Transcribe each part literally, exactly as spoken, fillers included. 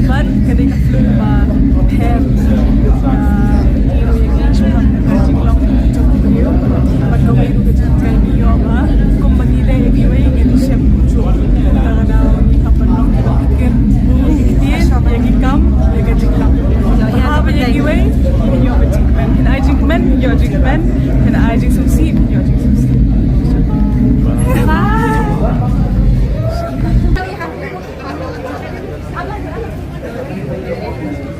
Bad ka dei ka film ba pher, ah, ïa ngi shuh ka jinglong jong u briew. Bad kawei ruh ka jingkren ïoh ba kumba ngi leh ïa kiwei ngin shem kumjuh. Kata ka daw ngi hap ban long kiba ktien, ktien ïa ki kam, ïa ka jingkam. Haba ïa kiwei ngin ïoh ka jingkmen. Phin ai jingkmen, ïoh jingkmen. Phin ai jingsngewsih, ïoh jingsngewsih. Bye.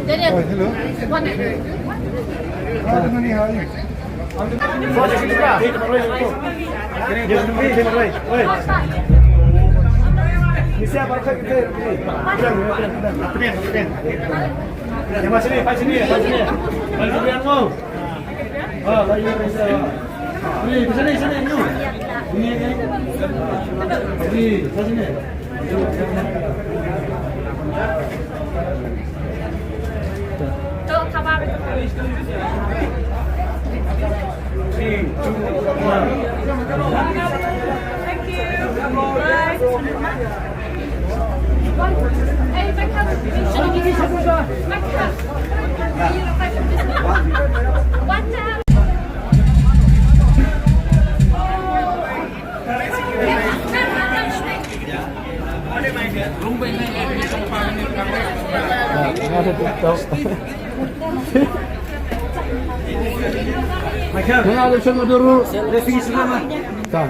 Daniel. Oh, hello. One minute. Hi, honey, how are you?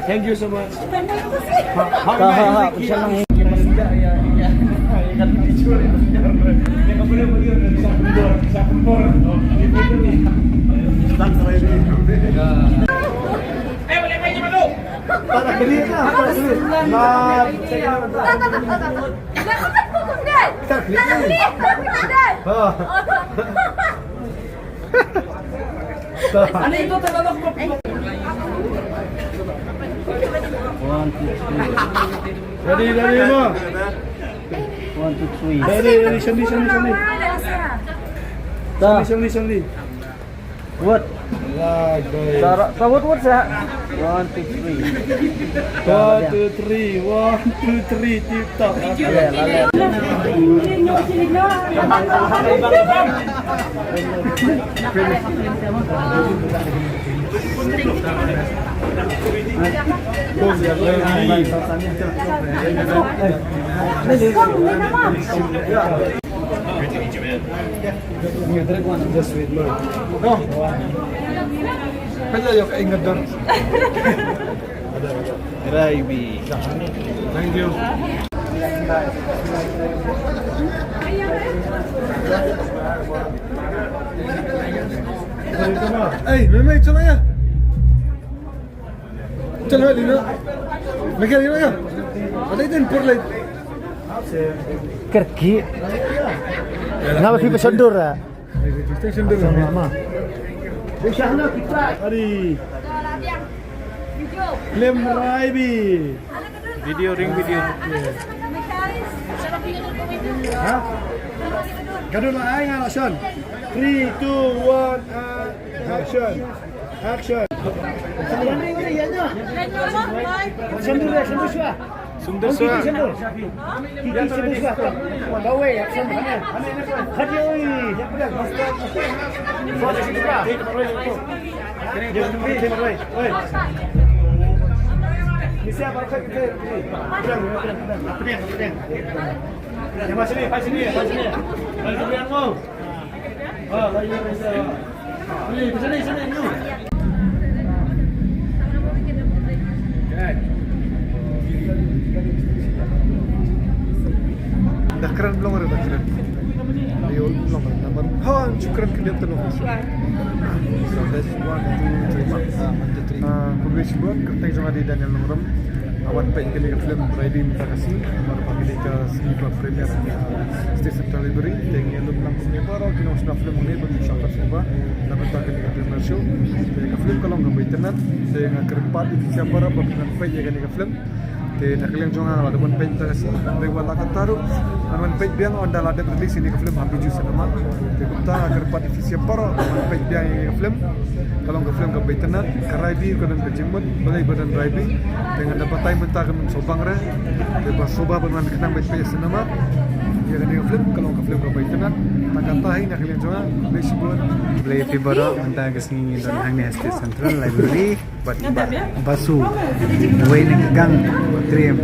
Thank you so much. One, two, three. Ready, ready, ma. One, two, three. Ready, ready, Shandy, Shandy, Shandy. Shandy, Shandy, Shandy. What? Right, right. Tara, ta what, what sa? One, two, three. One, two, three. One, two, three. Tip top. Lale, lale. Just wait, man. No. Kaya yung kaingat doon. Gravy. Thank you. Hey, may may, ito na yan. Chalo, Lina. Lagi, Lina, ya. Ada itu yang perlu. Kerki. Ngapa phi ba shondur, ah? Shondur, mama. Ari. Lem Raibi. Video, ring video. Ha? Gaduh la ai nga la shon. Three, two, one, uh, action. Action. Shandur, Shandur shuwa. Shandur shuwa. Kiki Shandur shuwa. Kawei, action. Hadi oi. Ni siapa kau itu? Yang sini, sini, sini. Yang mau. Da kren blong re, da kren. Ayo, blong re. Namar ha, an ju kren kren tano. So, that's one, two, three, four. Ah, khublei shibun, kyrteng jong nga dei Daniel Nongrum. Nga wan peit kane ka film Raibi mynta ka sngi, namar ba kane ka sngi ba premiere, ah, State Central Library. Te ngi ïa lum lang kumne baroh ki nongshna film hangne ba ki shong pat sngewbha na bynta kane ka premiere show. Te ka film ka long kaba itynnat, te nga kyrpad ïa phi sha baroh ba phin wan peit ïa kane ka film. Te na ka liang jong nga la dep wan peit mynta ka sngi, hynrei wat la katta ruh ngan wan peit biang ynda la dep release ïa kane ka film ha Bijou Cinema. Te kumta nga kyrpad ïa phi sha baroh ban peit biang ïa ka film. Ka long ka film kaba itynnat, ka Raibi ka don ka jingmut, balei ba don Raibi. Te ngan da batai mynta kan ym sngewbang re. Te ba sngewbha ban wan khnang ban peit ïa cinema. Kane ka film ka long ka film kaba itynnad. Tang kata hi na ka liang jong nga, khublei shibun. Khublei phi baroh, mynta ka sngi ngi don hangne ha State Central Library bad Bah Basu, uwei na ki gang ba triem.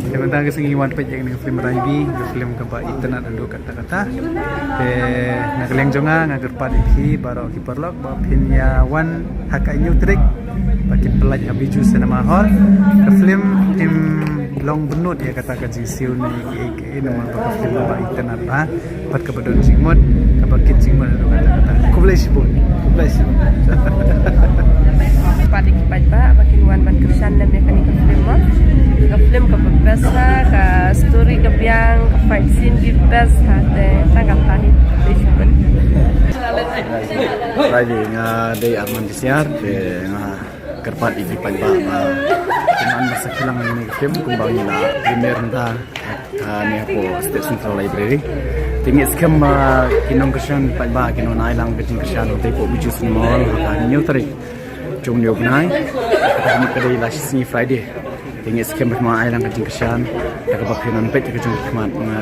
Te mynta ka sngi ngi wan peit ïa kane ka film Raibi, ka film kaba itynnad haduh katta katta. Te na ka liang jong nga, nga kyrpad ïa phi baroh ki paralok ba phin ïa wan ha ka hynñiew tarik ba kin pyllait ha Bijou Cinema Hall. Ka film im long bynnud ïa kata ka jingsiew ne kiei kiei, namar ba ka film kaba itynnad bha bad kaba don jingmut, kaba kit jingmut haduh katta katta. Khublei shibun. Khublei shibun. Pat ïa ki paidbah ba kin wan ban kyrshan lem ïa kane ka film ma. Ka film kaba best ha, ka story ka biang, ka fight scene ki best ha, te tang kata hi. Khublei shibun. Raibi, nga dei Arman Bisiar, te nga kyrpad ïa ki paidbah ba kin wan ban sa peit lang ïa kane ka film kumba ngi la premiere mynta, ah, ne hapoh State Central Library. Te ngi skhem ba ki nongkyrshan paidbah kin wan ai lang ka jingkyrshan hapoh Bijou Cinema Hall ha ka hynñiew tarik jong une u bnai. Ka dei la shi sngi Friday. Te ngi skhem ba phin ai lang ka jingkyrshan da kaba phin wan peit ka jong phi khmat. Nga,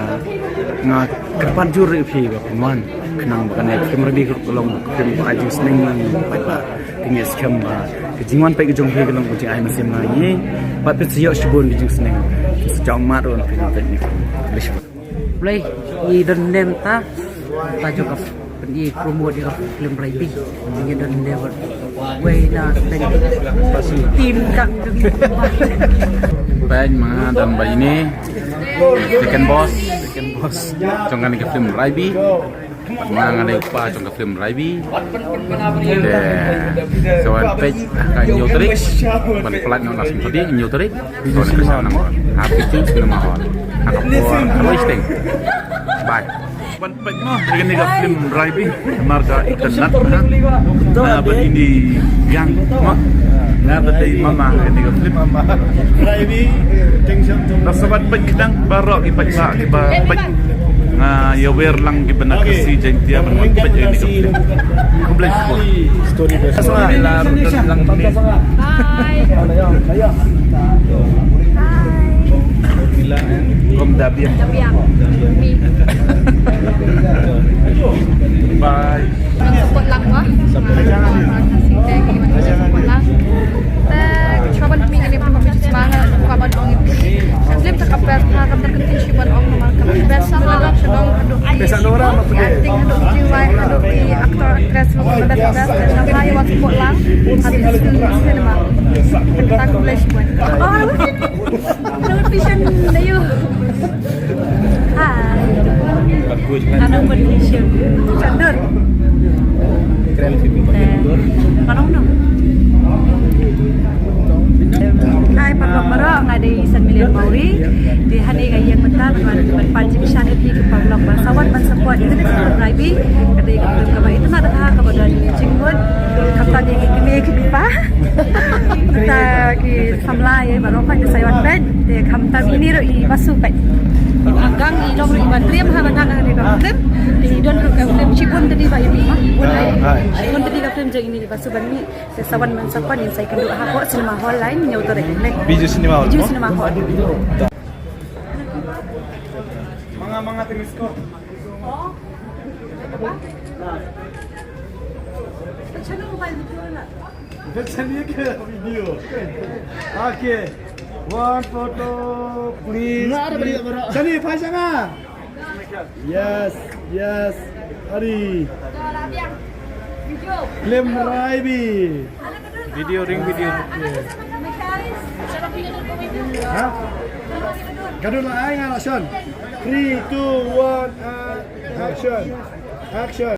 nga kyrpad jur ïa phi ba phin wan, khnang ba kane ka film Raibi ka long ka film ba ai jingsneng lang ïa ki paidbah. Te ngi skhem ba ka jingwan peit ka jong phi ka long ka jingai mynsiem lang ïa ngi bad phin sa ïoh shibun ka jingsneng. Phin sa jam mat ruh phin wan peit ne. Khublei shibun. Blei, ngi don ne mynta, ta jong ka pyn-i promote ïa ka film Raibi. Ngi don ne bad wei na team ka. Peit ma nga don bad ine, second boss, second boss jong kane ka film Raibi. Bad ma nga dei u kpa jong ka film Raibi. Te sa wan peit ha ka hynñiew tarik, ban pyllait noh la sngewthuh, hynñiew tarik. Bijou Cinema Hall. Ha Bijou Cinema Hall. Ha ka por, ha Westing. Bye. Ban peit mo, ïa kane ka film Raibi, namar ka itynnad, ha. Nga bad ine i gang mo. Nga bad ine i mama, ïa kane ka film. Raibi, teng sham teng. Lada sa wan peit khnang baroh ki paidbah kiba peit. Nga ïawer lang kiba na Khasi Jaiñtia ban wan peit ïa kane ka film. Khublei shibun. Story best. Bye. Bye. Kum da biang. Da biang. Mi. Bye. Support lang mo. Support lang. Te shuwa ban pynmih kane ka film, shuwa ban ong ïa phi, film ta ka best, ha, ka best, ka best, shuwa ban ong namar ka best, shuwa ban ong haduh ki acting, haduh ki jingrwai, haduh ki actor, actress, ka best, ka best. Te shuwa ïa wan support lang ha Bijou Cinema. Kata ka best. Oh, Notification na ïa u. Hai. Ano notification? Chandur. Eh, parong no. Hai, paralok baroh, nga dei San Milian Mawri. Te hangne nga ïeng mynta ban, ban pan jingkyrshan ïa phi ki paralok ba sa wan ban support ïa kane ka film Raibi. Ka dei ka film kaba itynnad, kaba don jingmut. Khamtam ïa ki kmie ki kpa. Kita ki samla ïa baroh pat ki sa wan peit. Te khamtam ine ruh i Basu peit. Ine i gang i long ruh i ba triem ha ba tang ha ka film. Te i don ruh ka film shibun tadi ba i mih. Shibun tadi ka film jong ine i Basu ban mih. Te sa wan ban support, ngin sa ïakynduh hapoh Cinema Hall, lai hynñiew tarik. Bijou Cinema Hall. Bijou Cinema Hall. Manga, manga, tennis court. Channel mobile video na. Channel ke video. Okay. One photo, please. Channel, phai sha nga. Yes, yes. Ari. Film Raibi. Video, ring video. Ha? Ka don la, ai nga la action. Three, two, one, and action. Action.